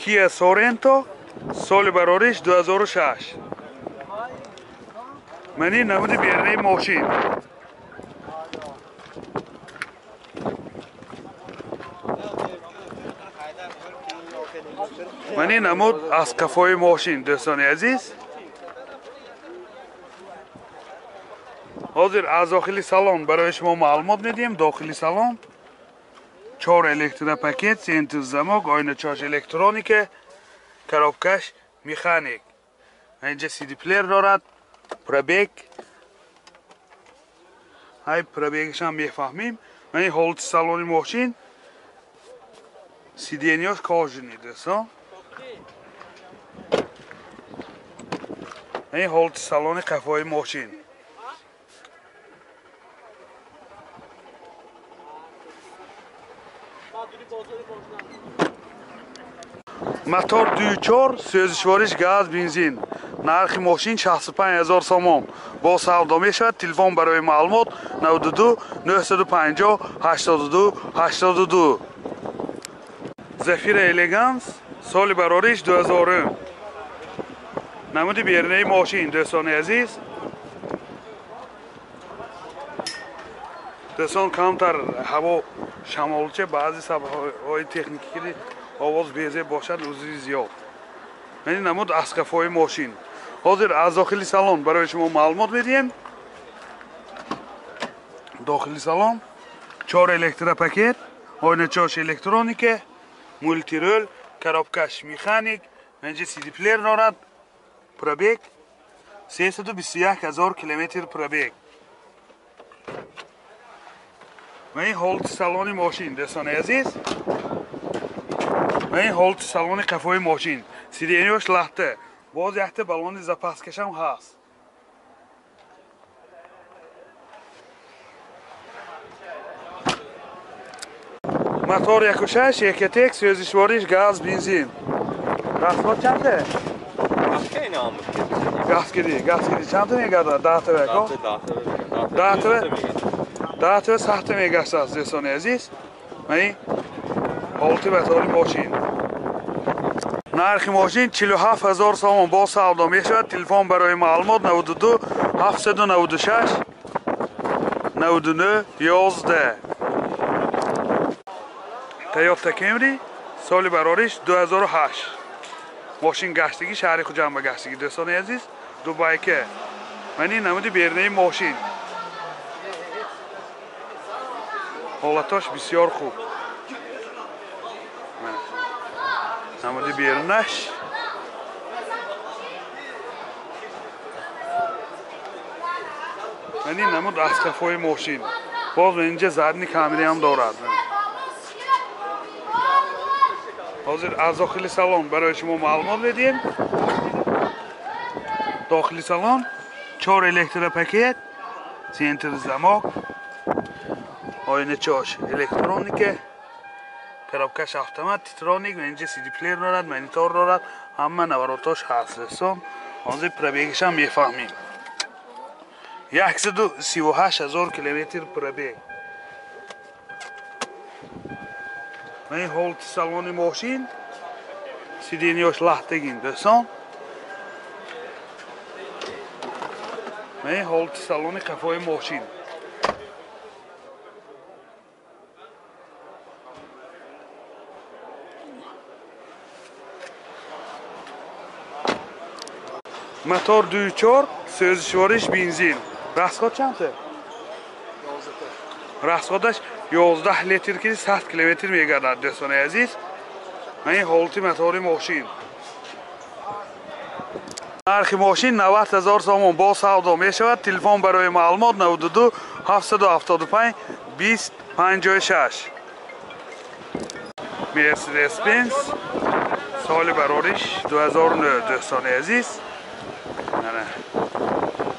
Kia Sorento соли барориш 2006. Мани намуди бернаи мошин. Мани намуд аз қафои мошин, дӯстони азиз. Ҳозир аз дохили салон барои шумо маълумот медиҳем. Дохили салон 4 электропакет, центр замок, ойначош электроника, коробкаш механик. Инҷа CD плеер дорад, пробег. Ҳай пробегашам мефаҳмем. Мани ҳолати салони мошин, сиденьяш кожаный, дӯстон. Ин ҳолати салони қафои мошин. Мотор 2.4, сӯзишвориш газ, бензин. Нархи мошин 65 000 сомон. Бо савдо мешавад. Телефон барои маълумот 92 950 82 82. Зафира Элеганс соли барориш 2000. Намуди бернаи мошин, дӯстони азиз. Дӯстон, камтар ҳаво шамолча, баъзе сабабҳои техникӣ овоз безеб бошад, узри зиёд. Мани намуд аз қафои мошин. Ҳозир аз дохили салон барои шумо маълумот медиҳем. Дохили салон 4 электропакет, ойначош электроника, мультирол, коробкаш механик, инҷа CD плеер дорад, пробег 321 000 километр пробег. Мани ҳолати салони мошин, дӯстони азиз. Мани ҳолати салони қафои мошин. Сиденьяш лахта, боз якта баллони запаскашам ҳаст. Мотор 1.6, Ecotec, сӯзишвориш газ, бензин. Расход чанде? Газ киди, газ киди. Чанде мегардад? 10 ва ко? 10 ва? 10 ва сахта мегаштааст, дӯстони азиз. Мани ҳолати мотори мошин. Нархи мошин 47 000 сомон. Бо савдо мешавад. Телефон барои маълумот 92 796 99 11. Toyota Camry соли барориш 2008. Мошин гаштагӣ шаҳри Хуҷанд ба гаштагӣ, дӯстони азиз. Дубайка. Мани намуди бернаи мошин. Ҳолатош бисёр хуб. Намуди берунаш. Мани намуд аз қафои мошин. Боз инҷа задни камераам дорад. Ҳозир аз дохили салон барои шумо маълумот медиҳем. Дохили салон 4 электропакет, центр замок, ойначош электроника, коробкаш автомат, титроник, инҷа CD плеер дорад, монитор дорад, ҳама наворотош ҳаст. Дӯстон, ҳозир пробегашам мефаҳмем. 138 000 километр пробег. Мани ҳолати салони мошин, сиденьяш лахтагин, дӯстон. Мани ҳолати салони қафои мошин. Мотор 2.4, сӯзишвориш бензин. Расход чанд? Расходаш 11 литр ки 100 километр мегардад, дӯстони азиз. Мани ҳолати мотори мошин. Нархи мошин 90 000 сомон. Бо савдо мешавад. Телефон барои маълумот 92 775 20 56. Mercedes Benz соли барориш 2009, дӯстони азиз.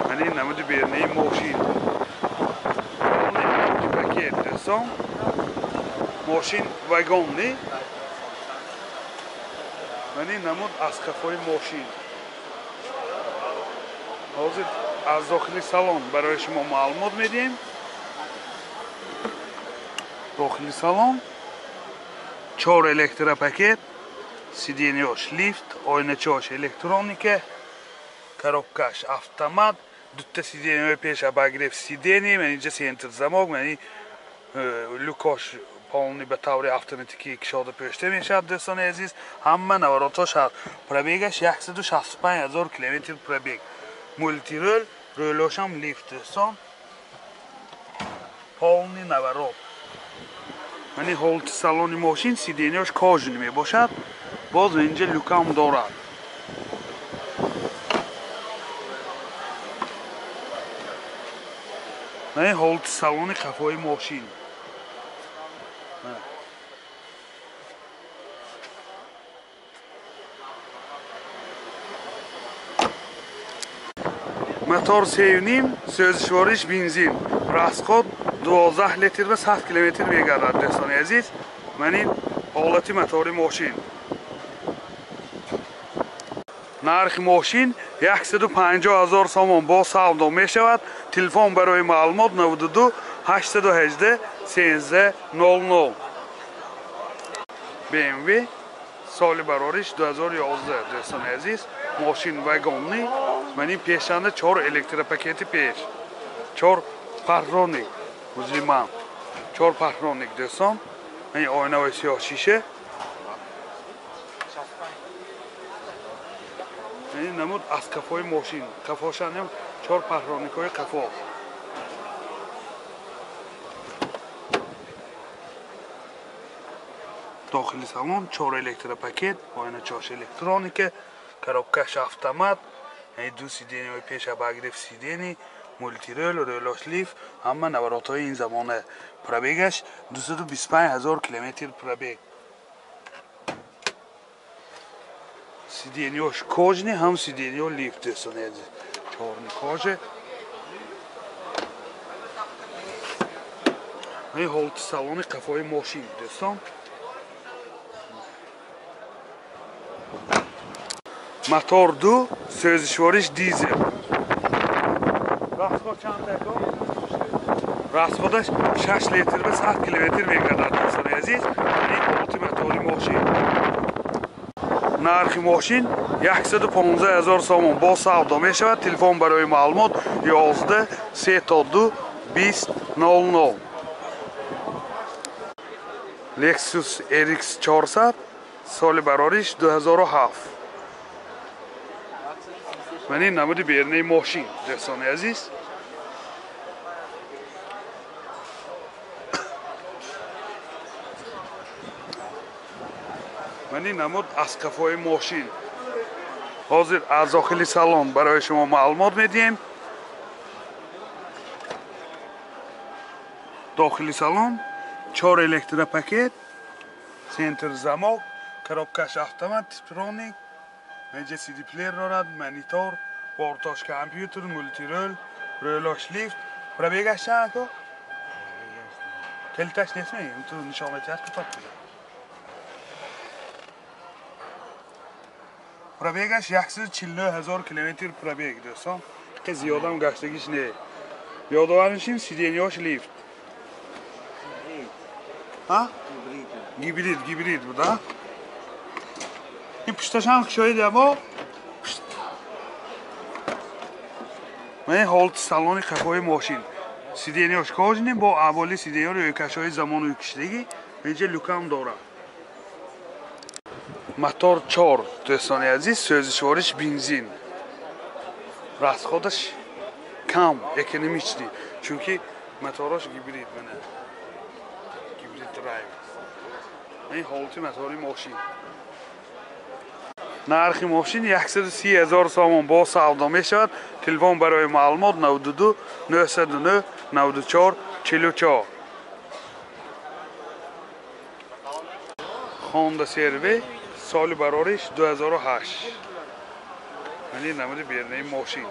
Мани намуди бернаи мошин. Пакет, дӯстон. Мошин вагонни. Мани намуд аз қафои мошин. Ҳозир аз дохили салон барои шумо маълумот медиҳем. Дохили салон 4 электропакет, Сиденьёш лифт, ойначаҳош электроника, коробкаш автомат, дута сиденьёи пеш обогрев сиденье, ман инҷа центр замок, ман люкош полный ба таври автоматикӣ кушода пӯшта мешавад. Дӯстони азиз, ҳама наворотҳош ҳаст. Пробегаш 165 000 километр пробег. Мультирӯл, рӯлошам лифт, дӯстон. Полный наворот. Мани ҳолати салони мошин, сиденьёш кожаный мебошад. Боз инҷа люкам дорад. Мани ҳолати салони қафои мошин. Мотор 3,5, сӯзишвориш бензин. Расход 12 литр ва 100 километр мегардад, дӯстони азиз. Ман ин ҳолати мотори мошин. Нархи мошин 150 000 сомон бо савдо мешавад. Телефон барои маълумот 92 818 13 00. BMW соли барориш 2011, дӯстони азиз. Мошин вагонни. Ман ин пешанда 4 электропакети пеш, 4 парроник, музлиман, 4 парроник, дӯстон. Ман ин оинаҳои сиёҳ шиша. Ин намуд аз қафои мошин. Қафошанем 4 парроникҳои қафо. Дохили салон 4 электропакет, оиначаҳош электроника, коробкаш автомат, ду сиденьёи пеш обогрев сиденье, мультирӯл, рӯлош лифт, ҳама наворотҳои ин замона. Пробегаш 225 000 километр пробег. Сиденьёш кожаный, ҳам сиденьё лифт, дӯстони азиз. Чорни кожа. Ин ҳолати салони қафои мошин, дӯстон. Мотор 2, сӯзишвориш дизел. Расход чанд ако? Расходаш 6 литр ва 100 километр мегардад, дӯстони азиз. Ин ҳолати мотори мошин. Нархи мошин 115 000 сомон бо савдо мешавад. Телефон барои маълумот 11 32 20 00. Lexus RX 400 соли барориш 2007. Ман ин намуди берунаи мошин, дӯстони азиз. Ман ин намуд аз қафои мошин. Ҳозир аз дохили салон барои шумо маълумот медиҳем. Дохили салон 4 электропакет, центр замок, коробкаш автомат, типтроник, инҷа CD плеер дорад, монитор, бортош компютер, мультирӯл, рӯлош лифт. Пробегаш чанд ако? Калиташ нестми? Ту нишон медиҳад ки топ кунад. Пробегаш 149 000 километр пробег, дӯстон. Ки зиёдам гаштагиш не. Ёдовар мешим, сиденьёш лифт. Ҳа? Гибрид, гибрид буда. Ин пушташам кушоид амо. Ман ин ҳолати салони қафои мошин. Сиденьёш кожаный, бо аввали сиденьё рӯйкашҳои замону кишидагӣ. Инҷа люкам дорад. Мотор 4, дӯстони азиз, сӯзишвориш бензин. Расходаш кам, экономичный, чунки моторош гибрид, мана. Гибрид драйв. Ин ҳолати мотори мошин. Нархи мошин 130 000 сомон бо савдо мешавад. Телефон барои маълумот 92 909 94 44. Honda CR-V соли барориш 2008. Ман ин намуди берунаи мошин.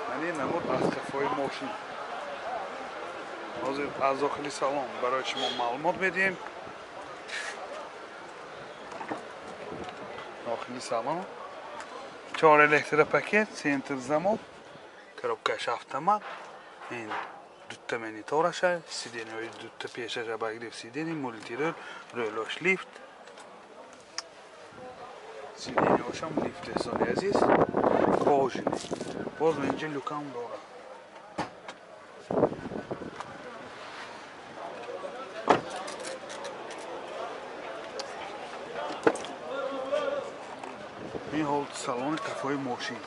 Ман ин намуд аз қафои мошин. Ҳозир аз дохили салон барои шумо маълумот медиҳем. Дохили салон 4 электропакет, центр замок, Коробкаш автомат. Ин дутта монитораша, сиденьяи дутта пешаша обогрев сиденья, мультируль, рулош лифт. Сиденьяшам лифт дӯстони азиз. Кожаный. Боз инҷа люкам дорад. Ин ҳолати салони қафои мошин.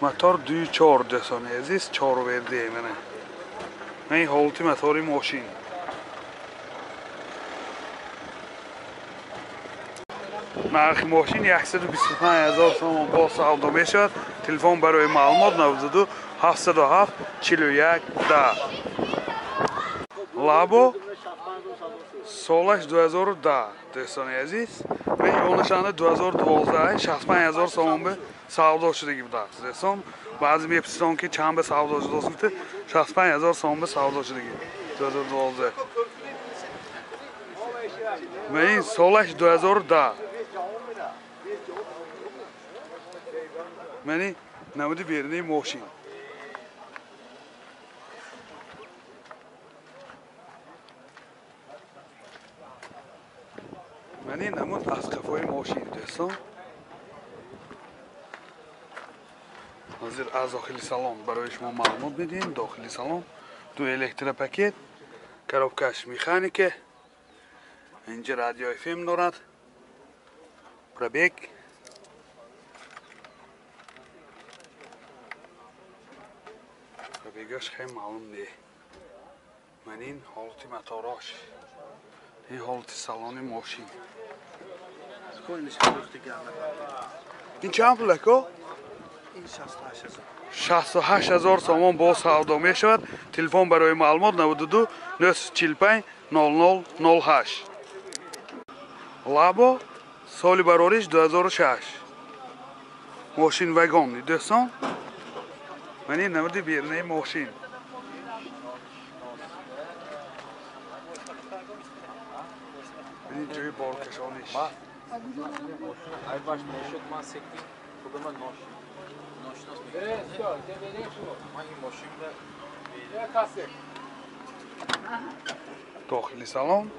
Мотор 2.4 дӯстони азиз, 4 ВД мана. Ин ҳолати мотори мошин. Нархи мошин 125 000 сомон бо савдо мешавад. Телефон барои маълумот 92 707 41 10. Лабо солаш 2010 дӯстони азиз. Ва ёнашанда 2012 65 000 сомон ба савдо шудагӣ будааст. Дӯстон, баъзе мепурсанд ки чанд ба савдо шудааст, гуфта 65 000 сомон ба савдо шудагӣ 2012. Ва ин солаш 2010. Мани намуди берунаи мошин. Мани намуд аз қафои мошин дӯстон. Ҳозир аз дохили салон барои шумо маълумот медиҳем. Дохили салон ду электропакет, коробкаш механика, инҷа радио FM дорад, пробег. Пробегаш хеле маълум не. Ман ин ҳолати моторош, ин ҳолати салони мошин. Ин чанд пул ако? 68 000 сомон бо савдо мешавад. Телефон барои маълумот 92 945 00 08. Лабо соли барориш 2006. Мошин вагон дӯстон. Ман ин намуди берунаи мошин. Ин ҷои боркашониш. Дохили салон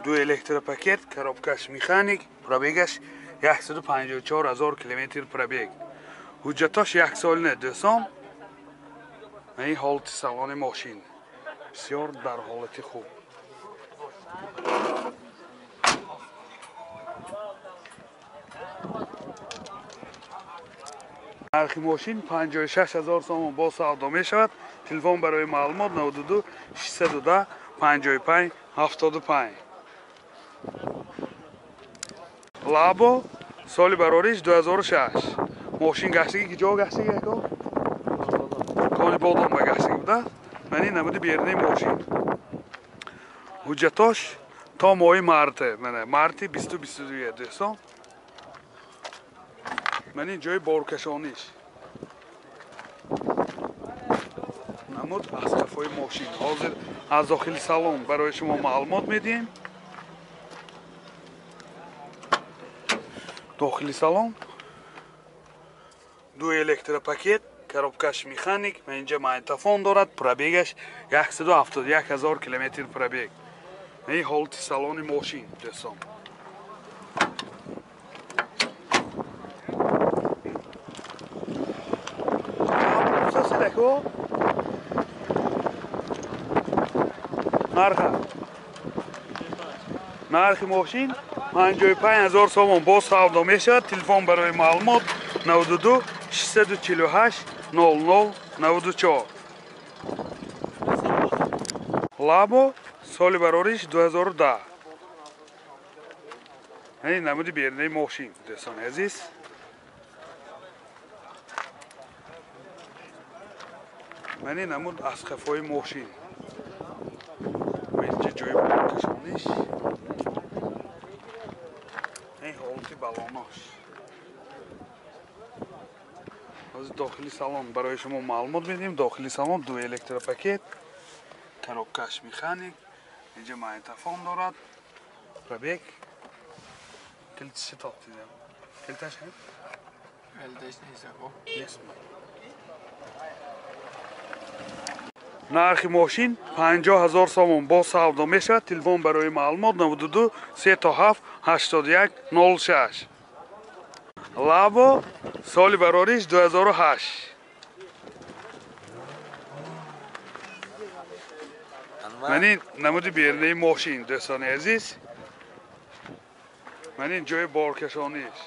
ду электропакет, коробкаш механик, пробегаш 154 000 километр пробег. Ҳуҷҷатош яксолина дӯстон. Ин ҳолати салони мошин бисёр дар ҳолати хуб. Нархи мошин 56 000 сомон бо савдо мешавад. Телефон барои маълумот 92 610 55 75. Лабо соли барориш 2006. Мошин гаштагӣ ки ҷо гаштагӣ ако? Кони бодом ба гаштагӣ будааст. Ман ин намуди берунаи мошин. Ҳуҷҷатош то моҳи марте, мана марти 2022 дӯстон. Ман ин ҷои боркашониш. Намуд аз қафои мошин. Ҳозир аз дохили салон барои шумо маълумот медиҳем. Дохили салон ду электропакет, коробкаш механик, ва инҷа магнитофон дорад, пробегаш 171 000 километр пробег. Ин ҳолати салони мошин дӯстон. Нархи мошин 55 000 сомон бо савдо мешавад. Телефон барои маълумот 92 648 00 94. Лабо соли барориш 2010. Ин намуди берунаи мошин дӯстони азиз. Ман ин намуд аз қафои мошин. Инҷа ҷои боркашониш. Ин ҳолати балонош. Ҳозир дохили салон барои шумо маълумот медиҳем. Дохили салон ду электропакет, коробкаш механик, Инҷа магнитофон дорад. Пробег. Килтиши топдидам. Килташ ҳам? Килташ нест ако. Нест. Нархи мошин 50 000 сомон бо савдо мешавад. Телефон барои маълумот 92 37 81 06. Лабо соли барориш 2008. Ман ин намуди берунаи мошин, дӯстони азиз. Ман ин ҷои боркашониш.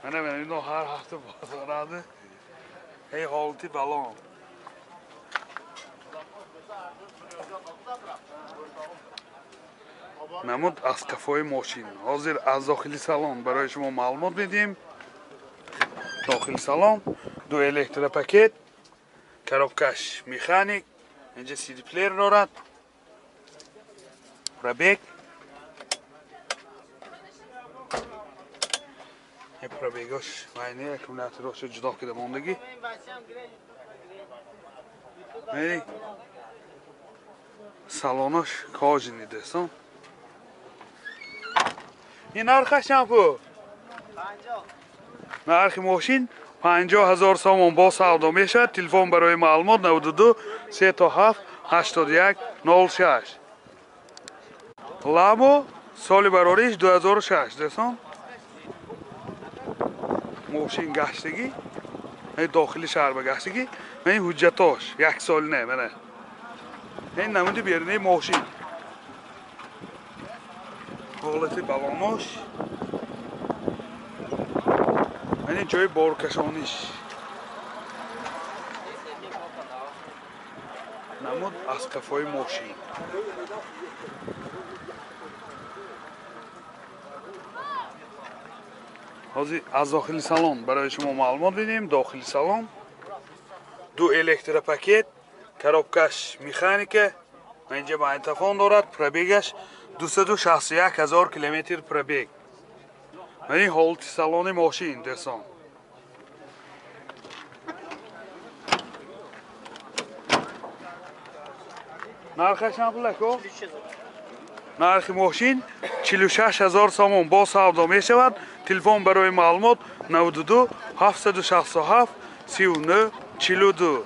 Мана ино ҳар ҳафта бозорад. Эй ҳолати балон. Намуд аз қафои мошин. Ҳозир аз дохили салон барои шумо маълумот медиҳем. Дохили салон ду электропакет, коробкаш механик, инҷа CD плеер дорад. Пробег. Ин пробегош майне аккумуляторошо ҷудо карда мондагӣ. Салонош кожини дӯстон. Ин нархаш чанд пул? Нархи мошин 50 000 сомон бо савдо мешавад. Телефон барои маълумот 92 37 81 06. Лабо соли барориш 2006 дӯстон. Мошин гаштагӣ, дохили шаҳр ба гаштагӣ. Ман ин ҳуҷҷатош як сол не, мана. Ин намуди берунаи мошин. Ҳолати балонош. Ман ин ҷои боркашониш. Намуд аз қафои мошин. Ҳозир аз дохили салон барои шумо маълумот медиҳем. Дохили салон ду электропакет, коробкаш механика, инҷа магнитофон дорад, пробегаш 261 000 километр пробег. Ин ҳолати салони мошин, дӯстон. Нархаш чанд пул ако? Нархи мошин 46 000 сомон бо савдо мешавад. Телефон барои маълумот 92 767 39 42.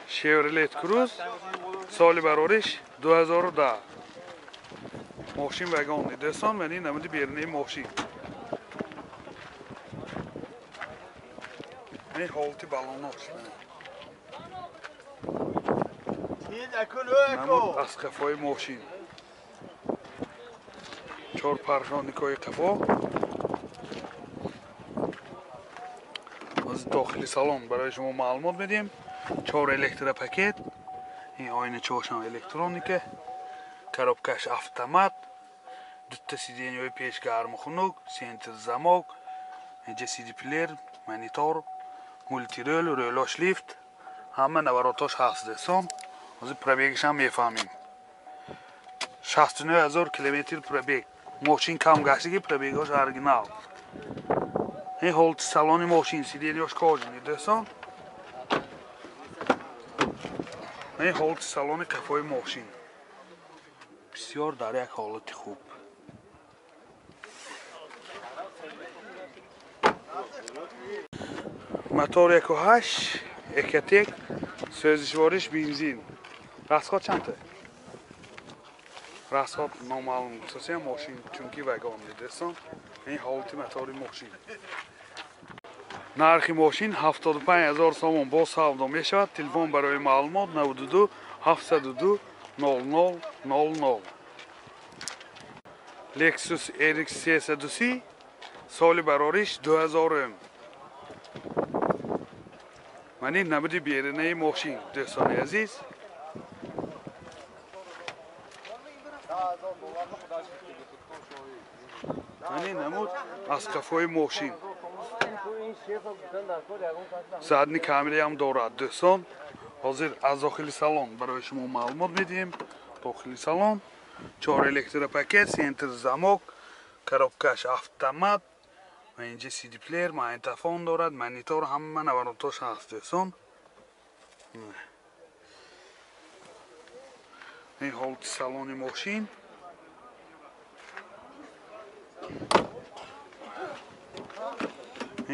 Chevrolet Cruze соли барориш 2010. Мошин вагонни дӯстон, ман ин намуди берунаи мошин. Ин ҳолати балонош. Намуд аз қафои мошин. Чор паршоникҳои қафо. Аз дохили салон барои шумо маълумот медиҳем. Чор электропакет, ин оиначаҳошам электроника, коробкаш автомат, дута сиденьяҳои пеш гарму хунук, центр замок, инҷа CD-плеер, монитор, мултирӯл, рӯлош лифт, ҳама наворотош ҳаст дӯстон. Ҳозир пробегашам мефаҳмем. 69 000 километр пробег. Мошин кам гаштаги, пробегош оригинал. Ин ҳолати салони мошин, сиденьяш кожаный дӯстон. Ин ҳолати салони қафои мошин. Бисёр дар як ҳолати хуб. Мотор 1.8, Ecotec, сӯзишвориш бензин. Расход чандта? Расход номаълум гуфтасем, мошин чунки вагонни дӯстон. Ин ҳолати мотори мошин. Нархи мошин 75 000 сомон бо савдо мешавад. Телефон барои маълумот 92 702 00 00. Lexus RX 330 соли барориш 2000. Ман ин намуди берунаи мошин дӯстони азиз. Ман ин намуд аз қафои мошин. Задни камераам дорад дӯстон. Ҳозир аз дохили салон барои шумо маълумот медиҳем. Дохили салон чор электропакет, центр замок, коробкаш автомат, ва инҷа CD-плеер, магнитофон дорад, монитор, ҳама наворотош ҳаст дӯстон. Ин ҳолати салони мошин.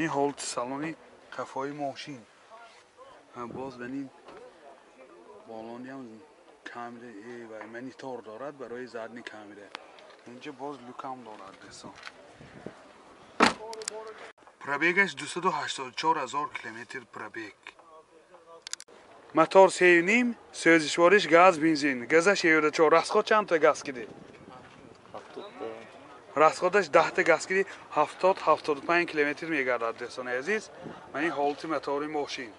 Ин ҳолати салони қафои мошин. Боз ба ин балониам камера ва монитор дорад барои задни камера. Инҷа боз люкам дорад дӯстон. Пробегаш 284 000 километр пробег. Мотор 3.5, сӯзишвориш газ бензин. Газаш 74. Расход чандта газ киди? Расходаш 10 та газ киди, 70-75 километр мегардад дӯстони азиз. Ман ин ҳолати мотори мошин.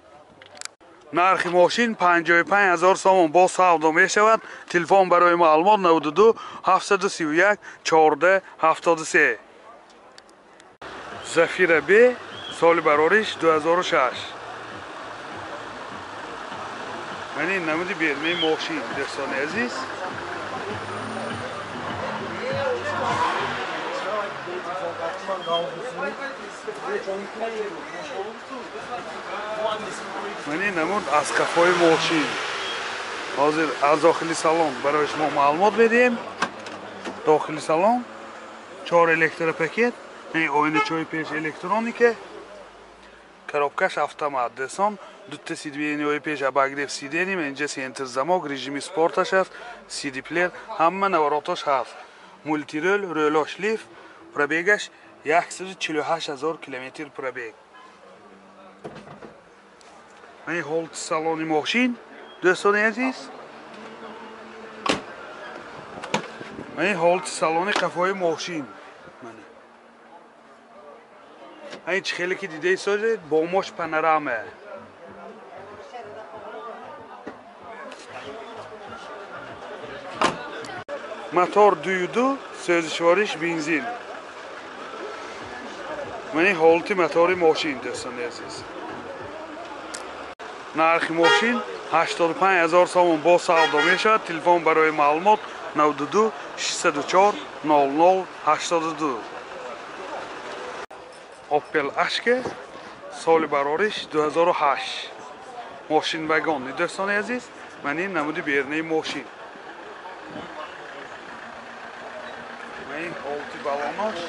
Нархи мошин 55 000 сомон бо савдо мешавад. Телефон барои маълумот 92 731 14 73. Зафира Б соли барориш 2006. Ман ин намуди бермаи мошин дӯстони азиз. Ман ин намуд аз қафои мошин. Ҳозир аз дохили салон барои шумо маълумот медиҳем. Дохили салон чор электропакет, ин оиначаҳои пеш электроника, коробкаш автомат дӯстон, дута сиденьяҳои пеш обогрев сиденья, инҷа центр замок, режими спорташ ҳаст, CD-плеер, ҳама наворотош ҳаст. Мултирӯл, рӯлош лифт, пробегаш 148 000 километр пробег. Ин ҳолати салони мошин дӯстони азиз. Ин ҳолати салони қафои мошин. Ин чӣ хеле ки дидаи созед, бомош панорама. Мотор 2.2, сӯзишвориш бензин. Ман ин ҳолати мотори мошин дӯстони азиз. Нархи мошин 85 000 сомон бо савдо мешавад. Телефон барои маълумот 92 604 00 82. Opel Ashke соли барориш 2008. Мошин вагонни дӯстони азиз. Ман ин намуди берунаи мошин. Ман ин ҳолати балонош.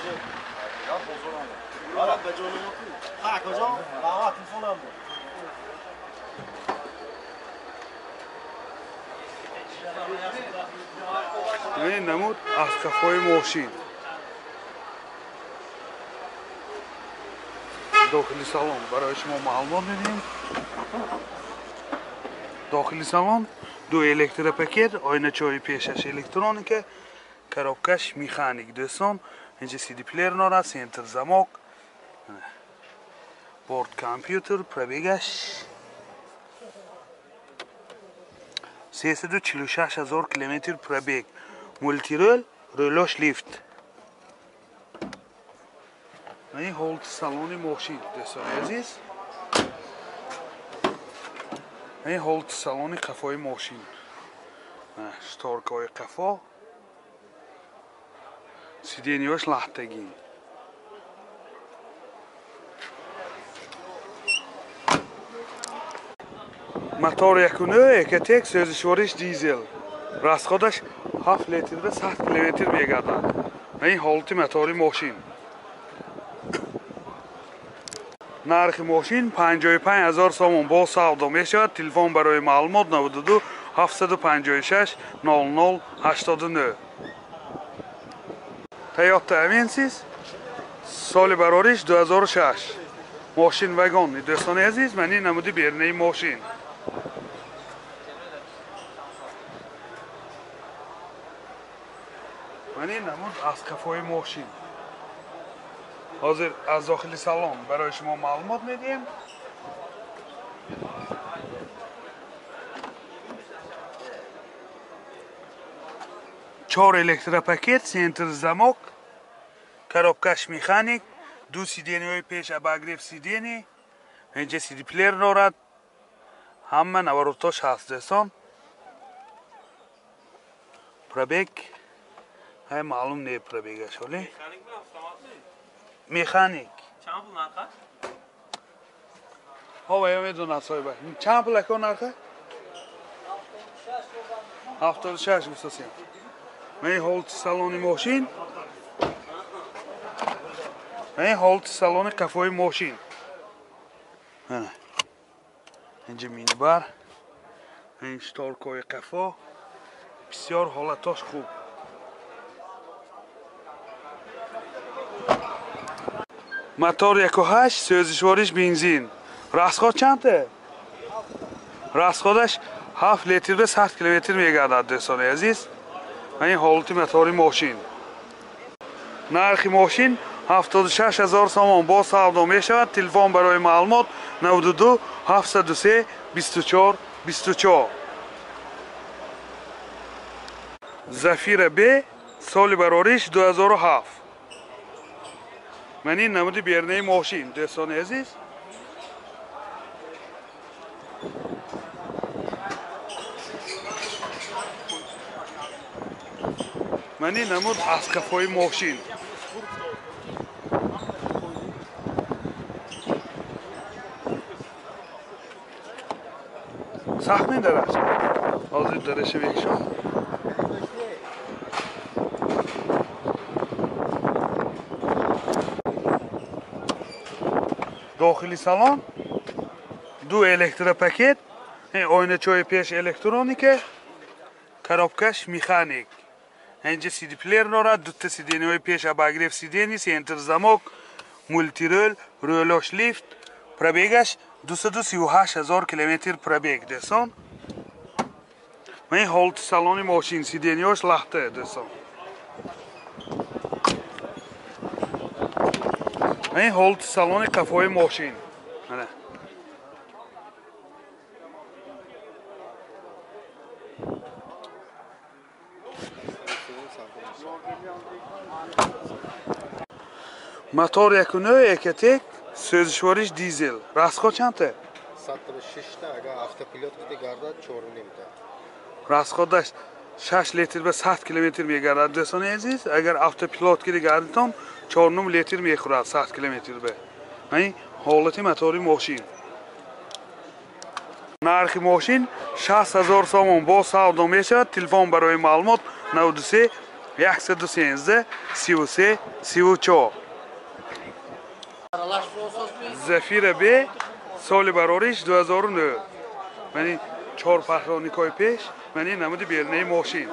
Ин намуд аз қафои мошин. Дохили салон барои шумо маълумот медиҳем. Дохили салон ду электропакет, оиначаҳои пешаш электроника, коробкаш механик дӯстон. Инҷа CD плеер дорад, центр замок, борт компютер, пробегаш 346 ҳазор километр пробег, мултирол, рӯлош лифт. Ин ҳолати салони мошин дӯстони азиз. Ин ҳолати салони қафои мошин. Шторкаҳои қафо, сиденияш лаҳтагин. Мотор 1.9 Ecotec, сӯзишвориш дизел. Расходаш 7 литр ба 100 километр мегардад. Ин ҳолати мотори мошин. Нархи мошин 55 ҳазор сомон бо савдо мешавад. Телефон барои маълумот 92 756 00 89. Toyota Avensis соли барориш 2006. Мошин вагон. Дӯстони азиз, ман ин намуди берунаи мошин. Ман ин намуд аз қафои мошин. Ҳозир аз дохили салон барои шумо маълумот медиҳем. Чор электропакет, центр замок, коробкаш механик, ду сиденияҳои пеш обогрев сидени, инҷа CD плеер дорад, ҳама наворотош ҳаст дӯстон. Пробег ҳай маълум не пробегаш ҳоле. Механик. Чанд пул нархаш? Ҳо вая медонад соҳиба. Чанд пул ако нарха? 76 гуфтасем. Ман ин ҳолати салони мошин. Ман ин ҳолати салони қафои мошин. Ана. Инҷа минибар. Ин шторкаҳои қафо. Бисёр ҳолатош хуб. Мотор 1.8, сӯзишвориш бензин. Расход чандта? Расходаш 7 литр ба 100 километр мегардад дӯстони азиз. Ин ҳолати мотори мошин. Нархи мошин 76 ҳазор сомон бо савдо мешавад. Телефон барои маълумот 92 703 24 24. Зафира Б соли барориш 2007. Ман ин намуди берунаи мошин дӯстони азиз. Ман ин намуд аз қафои мошин. Сахт медараш. Ҳозир дараша мекушам. Дохили салон ду электропакет, оиначаҳои пеш электроника, коробкаш механик. Инҷа CD плеер дорад, дута сиденияҳои пеш обогрев сидени, центр замок, мултирол, рӯлош лифт, пробегаш 238 ҳазор километр пробег дӯстон. Ман ин ҳолати салони мошин, сиденияҳош лаҳта дӯстон. Ин ҳолати салони қафои мошин. Ана. Мотор 1.9 Ecotec, сӯзишвориш дизел. Расход чандта? 106 та, агар автопилот кида гардад 4.5 та. Расходаш 6 литр ба 100 километр мегардад дӯстони азиз. Агар автопилот кида гардитон 4.5 литр мехӯрад 100 километр ба. Ин ҳолати мотори мошин. Нархи мошин 60 ҳазор сомон бо савдо мешавад. Телефон барои маълумот 93 113 33 34. Зафира Б соли барориш 2009. Мани чор патроникҳои пеш Ман ин намуди берунаи мошин.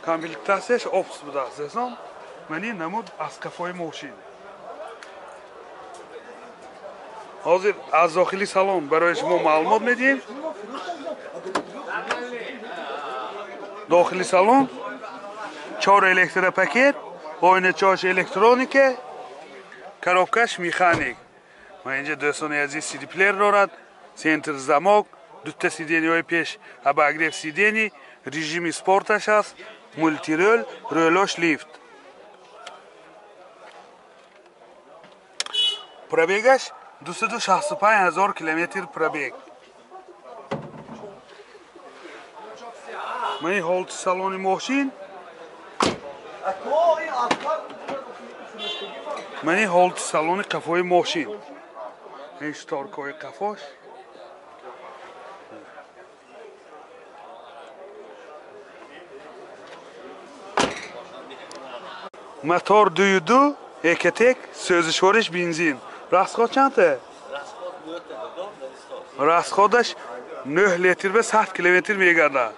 Комплектатсияш опс будааст, дӯстон. Ман ин намуд аз қафои мошин. Ҳозир аз дохили салон барои шумо маълумот медиҳем. Дохили салон 4 электропакет, оиначаҳош электроника, коробкаш механик. Ман инҷа дӯстони азиз CD-плеер дорад, центр замок, дута сиденьяҳои пеш обогрев сидений, режими спорташ аст, мультирӯл, рӯлош лифт. Пробегаш 265 000 километр пробег. Ман ин ҳолати салони мошин. Ман ин ҳолати салони қафои мошин. Ин шторкаҳои қафош. Мотор 2.2 Экотек, сӯзишвориш бензин. Расход чанд? Расходаш 9 литр ба 100 километр мегардад.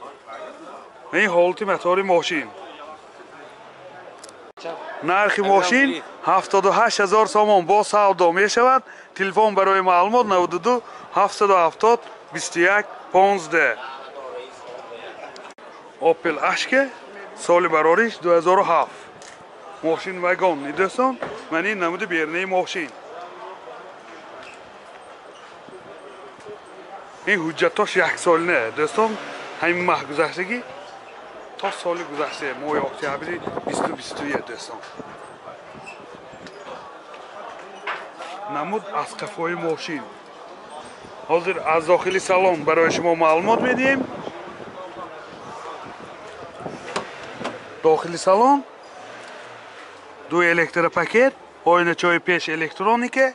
Ин ҳолати мотори мошин. Нархи мошин 78 000 сомон бо савдо мешавад. Телефон барои маълумот 92 770 21 15. Opel Ashke соли барориш 2007. Мошин вагон дӯстон. Ман ин намуди берунаи мошин. Ин ҳуҷҷатош яксолина дӯстон. Ҳамин маҳ гузаштагӣ то соли гузашта моҳи октябри 2021 дӯстон. Намуд аз қафои мошин. Ҳозир аз дохили салон барои шумо маълумот медиҳем. Дохили салон ду электропакет, оиначаҳои пеш электроника,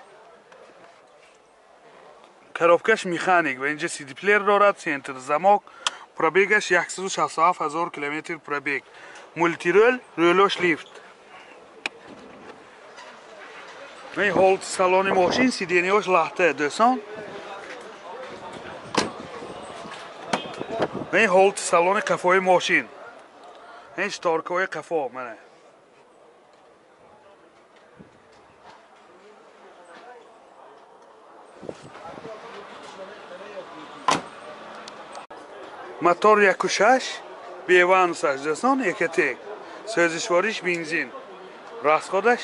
коробкаш механик ва инҷа CD-плеер дорад, центр замок, пробегаш 167 000 километр пробег, мультирӯл, рӯлош лифт. Ин ҳолати салони мошин, сиденьяҳош лахта дӯстон. Ин ҳолати салони қафои мошин. Ин шторкаҳои қафо мана. Мотор 1.6 беванусаш дӯстон, Экотек. Сӯзишвориш бензин. Расходаш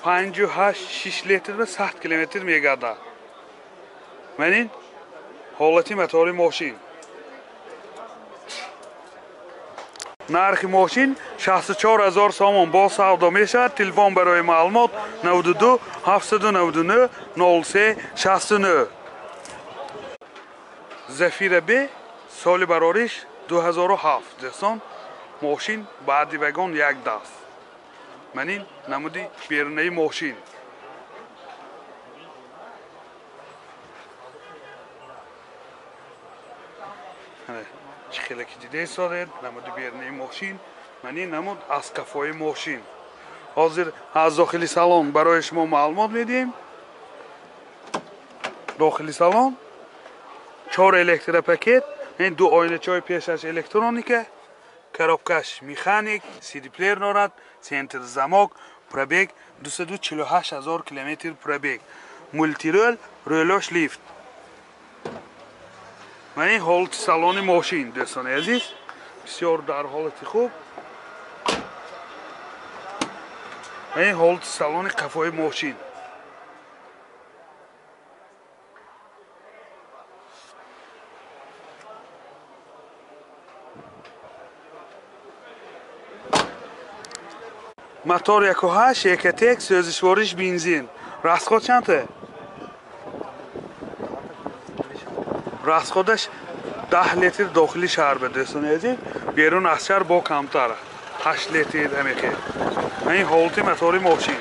5.8 литр ба 100 километр мегардад. Ман ин ҳолати мотори мошин. Нархи мошин 64 000 сомон бо савдо мешавад. Телефон барои маълумот 92 799 03 69. Зафира Б соли барориш 2007 дӯстон. Мошин баъди вагон як даст. Ман ин намуди берунаи мошин. Чӣ хеле ки дида истодед, намуди берунаи мошин. Ман ин намуд аз қафои мошин. Ҳозир аз дохили салон барои шумо маълумот медиҳем. Дохили салон 4 электропакет, ин ду оиначаҳои пешаш электроника, коробкаш механик, CD-плеер дорад, центр замок, пробег 248 000 километр пробег, мультирӯл, рӯлош лифт. Ман ин ҳолати салони мошин дӯстони азиз, бисёр дар ҳолати хуб. Ман ин ҳолати салони қафои мошин. Мотор 1.8 Экотек, сӯзишвориш бензин. Расход чанд? Расходаш 10 литр дохили шаҳр ба дӯстони азиз, берун аз шаҳр бо камтар 8 литр ҳамехе. Ин ҳолати мотори мошин.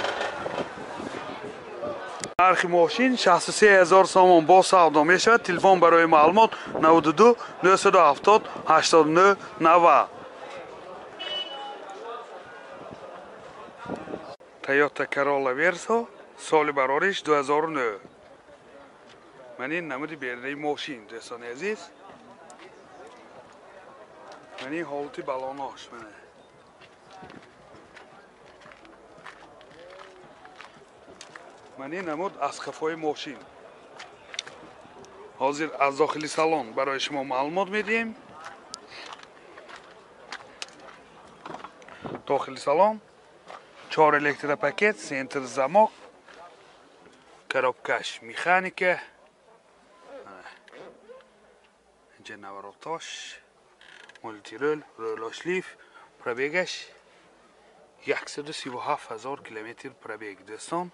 Нархи мошин 63 000 сомон бо савдо мешавад. Телефон барои маълумот 92 970 89 90. Toyota Corolla Verso соли барориш 2009. Ман ин намуди берунаи мошин, дӯстони азиз. Ман ин ҳолати балонош, мана. Ман ин намуд аз қафои мошин. Ҳозир аз дохили салон барои шумо маълумот медиҳем. Дохили салон 4 электропакет, центр замок, коробкаш механика, инҷа наворотош, мултирол, ролошлиф, пробегаш 137 000 километр пробег, дӯстон.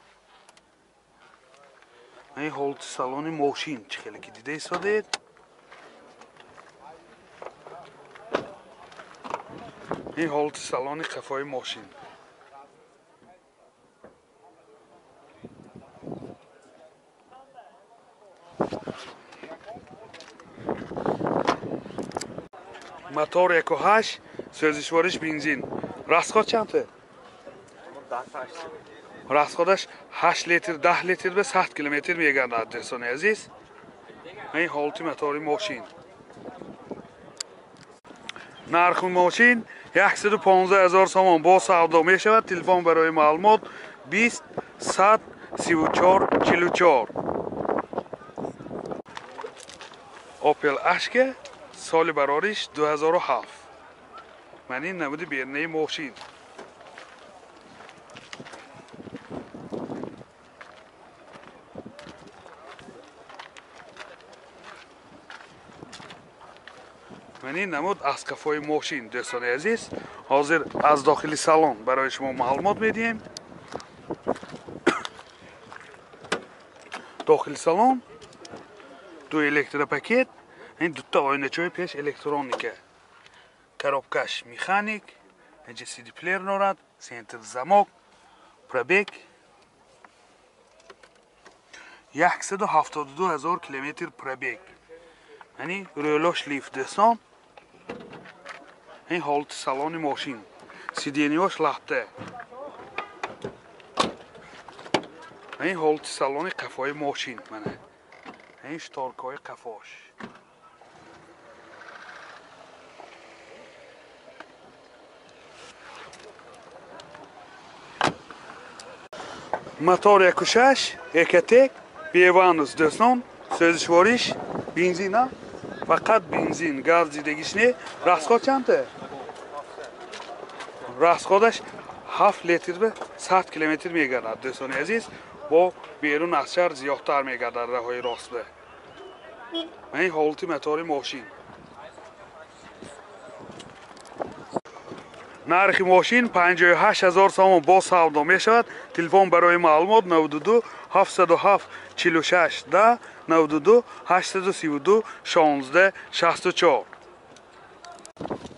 Ин ҳолати салони мошин чӣ хеле ки дида истодед. Ин ҳолати салони қафои мошин. Мотор 1.8, сӯзишвориш бензин. Расход чанд? Расходаш 8 литр, 10 литр ба 100 километр мегардад, дӯстони азиз. Ин ҳолати мотори мошин. Нархи мошин 115 000 сомон бо савдо мешавад. Телефон барои маълумот 20 100 34 44. Opel Ashka соли барориш 2007. Ман ин намуди берунаи мошин. Ман ин намуд аз қафои мошин, дӯстони азиз. Ҳозир аз дохили салон барои шумо маълумот медиҳем. Дохили салон ду электропакет, ин дута оиначаҳои пеш электроника, коробкаш механик, инҷа CD плеер дорад, центр замок, пробег 172 000 километр пробег. Яъни рӯлош лифт, дӯстон. Ин ҳолати салони мошин. Сиденьяш лахта. Ин ҳолати салони қафои мошин, мана. Ин шторкаҳои қафош. Мотор 1.6, Ecotec, Беванус, дӯстон, сӯзишвориш бензина, фақат бензин, газ дидагиш не. Расход чанд? Расходаш 7 литр ба 100 километр мегардад, дӯстони азиз. Бо берун аз шаҳр зиёдтар мегардад роҳҳои рост ба. Ин ҳолати мотори мошин. Нархи мошин 58 000 сомон бо савдо мешавад. Телефон барои маълумот 92 707 46 10 92 832 16 64.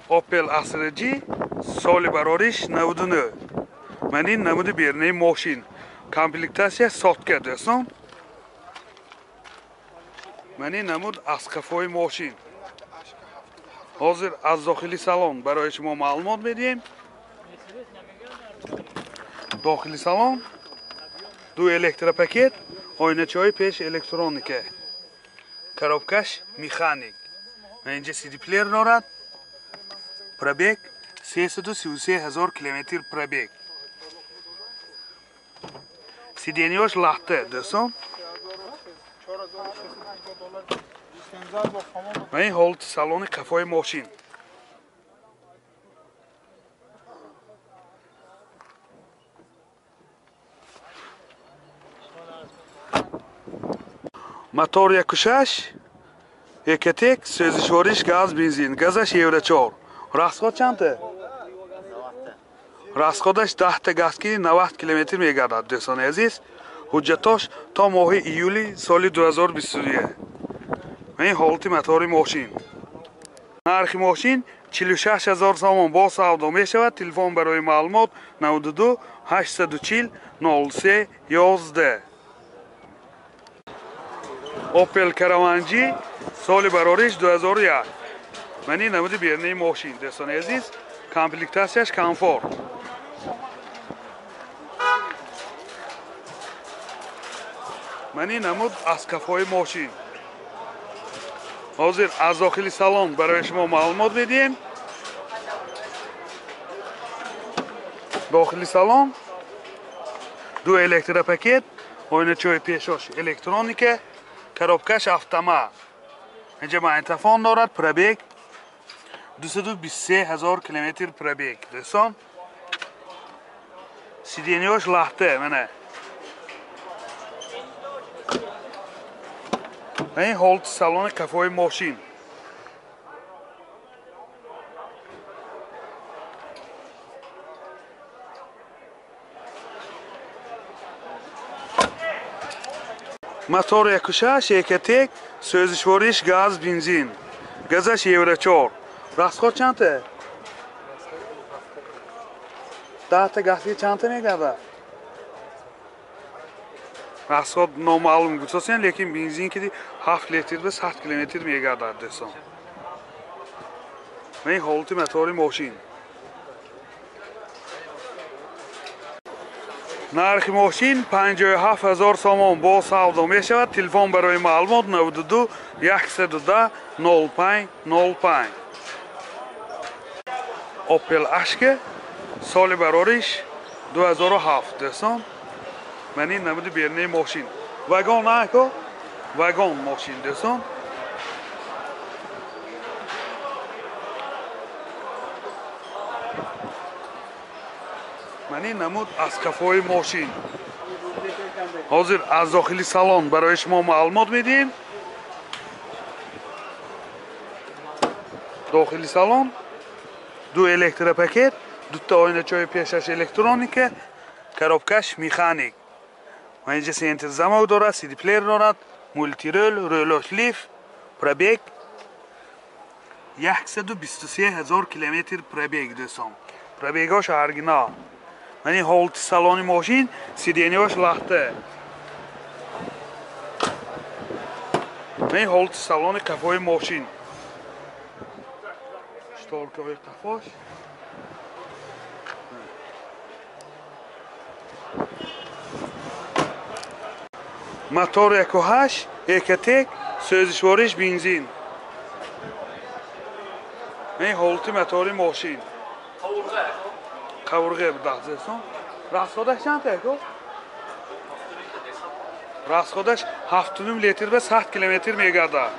Opel Astra G соли барориш 99. Ман ин намуди берунаи мошин. Комплектатсия сотка, дӯстон. Ман ин намуд аз қафои мошин. Ҳозир аз дохили салон барои шумо маълумот медиҳем. Дохили салон ду электропакет, оиначаҳои пеш электроника, коробкаш механик. Инҷа CD плеер дорад. Пробег 333 000 километр пробег. Сиденьяш лахта, дӯстон. Ин ҳолати салони қафои мошин. Мотор 1.6, Ecotec, сӯзишвориш газ, бензин, газаш Евро 4. Расход чанд? Расходаш 10 газ ки 90 километр мегардад, дӯстони азиз. Ҳуҷҷатош то моҳи июли соли 2021. Ин ҳолати мотори мошин. Нархи мошин 46 000 сомон бо савдо мешавад. Телефон барои маълумот 92 840 03 11. Opel Caravan G соли барориш 2001. Ман ин намуди берунаи мошин, дӯстони азиз. Комплектатсияш комфорт. Ман ин намуд аз қафои мошин. Ҳозир аз дохили салон барои шумо маълумот медиҳем. Дохили салон ду электропакет, оиначаҳои пешош электроника, коробкаш автомат. Инҷа магнитофон дорад, пробег 223 ҳазор километр пробег. Дӯстон, сиденьяш лахта, мана. Ин ҳолати салони қафои мошин. Мотор 1.6 Ecotec, сӯзишвориш газ, бензин. Газаш Евро 4. Расход чандта? Даҳта газга чандта мегардад? Расход номаълум гуфтасен, лекин бензин ки 7 литр ба 100 километр мегардад, дӯстон. Ин ҳолати мотори мошин. Нархи мошин 57 ҳазор сомон бо савдо мешавад. Телефон барои маълумот 92 110 05 05. Opel Astra соли барориш 2007, дӯстон. Ман ин намуди берунаи мошин. Вагон нако? Вагон мошин, дӯстон. Ман ин намуд аз қафои мошин. Ҳозир аз дохили салон барои шумо маълумот медиҳем. Дохили салон ду электропакет, дута оиначаҳои пешаш электроника, коробкаш механик. Ва инҷа центр замок дорад, CD-плеер дорад, мултирол, рӯлош лифт, пробег 123 ҳазор километр пробег, дӯстон. Пробегош оригинал. Ман ин ҳолати салони мошин, сиденьяш лахта. Ман ин ҳолати салони қафои мошин. Шторкаҳои қафош. Мотор 1.8 Ecotec, сӯзишвориш бензин. Ин ҳолати мотори мошин. Қавурға будааст, дӯстон. Расходаш чанд ако? Расходаш 7.5 литр ба 100 километр мегардад.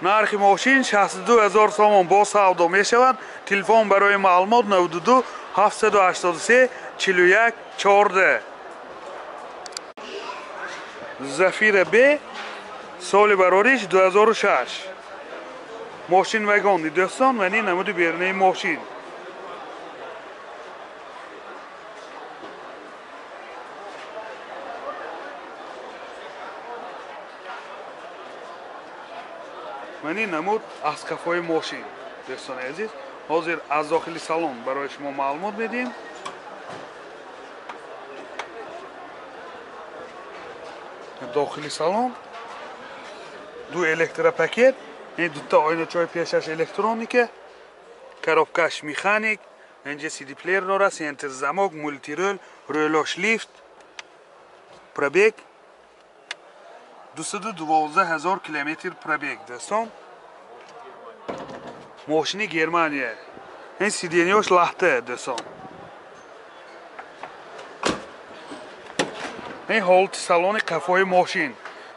Нархи мошин 62 ҳазор сомон бо савдо мешавад. Телефон барои маълумот 92 783 41 14. Зафира Б соли барориш 2006. Мошин вагон, дӯстон, ва ин намуди берунаи мошин. Ман ин намуд аз қафои мошин, дӯстони азиз. Ҳозир аз дохили салон барои шумо маълумот медиҳем. Дохили салон ду электропакет, ин дута оиначаҳои пешаш электроника, коробкаш механик, инҷа CD-плеер дорад, центр замок, мултирол, рӯлош лифт, пробег 212 ҳазор километр пробег, дӯстон. Мошини Германия. Ин сиденьяш лахта, дӯстон. Ин ҳолати салони қафои мошин.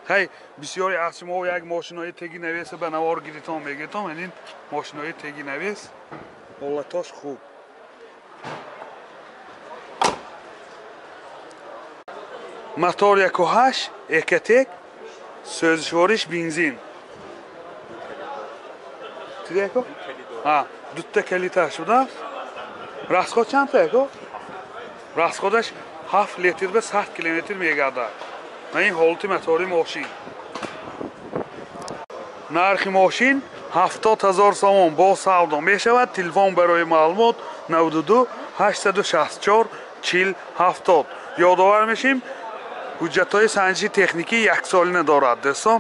Хай, бисёре аз шумо як мошинои теги навеса ба навор гиритон мегиритон. Ин мошинои теги навес ҳолатош хуб. Мотор 1.8 Ecotec, сӯзишвориш бензин. Чида ако? Ҳа, дута калиташ будааст. Расход чандта ако? Расходаш 7 литр ба 100 километр мегардад. Ва ин ҳолати мотори мошин. Нархи мошин 70 ҳазор сомон бо савдо мешавад. Телефон барои маълумот 92 864 40 70. Ёдовар мешим, ҳуҷҷатҳои санҷиши техникӣ яксолина дорад, дӯстон.